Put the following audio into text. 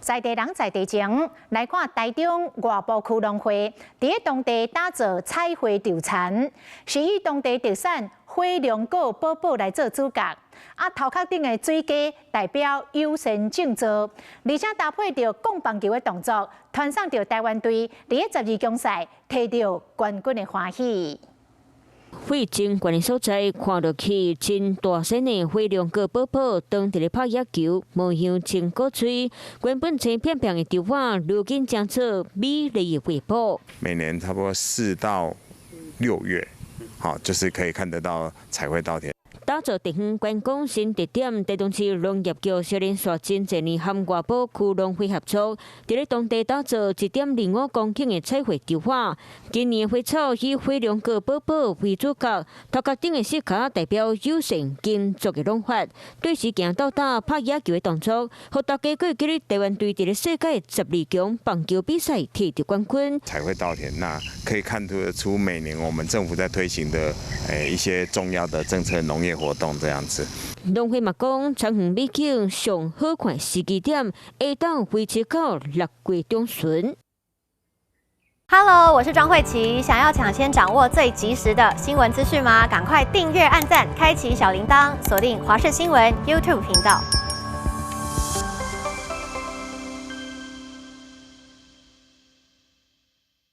在地人在地情，來看台中外埔區農會，佇咧當地打造彩繪稻田，是以當地特產火龍果寶寶來做主角。啊，頭殼頂的水雞代表友善種作，而且搭配著摃棒球的動作，傳送著台灣隊佇咧12強賽提著冠軍的歡喜。火真懸的所在，看落去真大身的火龍果寶寶，當佇咧拍野球，模樣真古錐。原本青片片的稻花，如今成做美麗的畫布。每年差不多4到6月，好，就是可以看得到彩繪稻田。打造地方觀光新特點，台中市農業局小連續真濟年和外埔區農會合作，佇咧當地打造1.25公頃的彩繪稻花。今年花草以火龍果寶寶為主角，頭殼頂的色卡代表友善耕作的諗法，對時行鬥打拍野球的動作，予大家閣會記得台灣隊佇咧世界十二強棒球比賽提著冠軍。彩繪稻田，那可以看得出每年我們政府在推行的一些重要的政策農業活動這樣子。農會嘛講，田園美景上好看時機點，會當維持到6月中旬。 Hello，我是莊慧琪，想要搶先掌握最及時的新聞資訊嗎？趕快訂閱、按讚、開啟小鈴鐺，鎖定華視新聞 YouTube 頻道。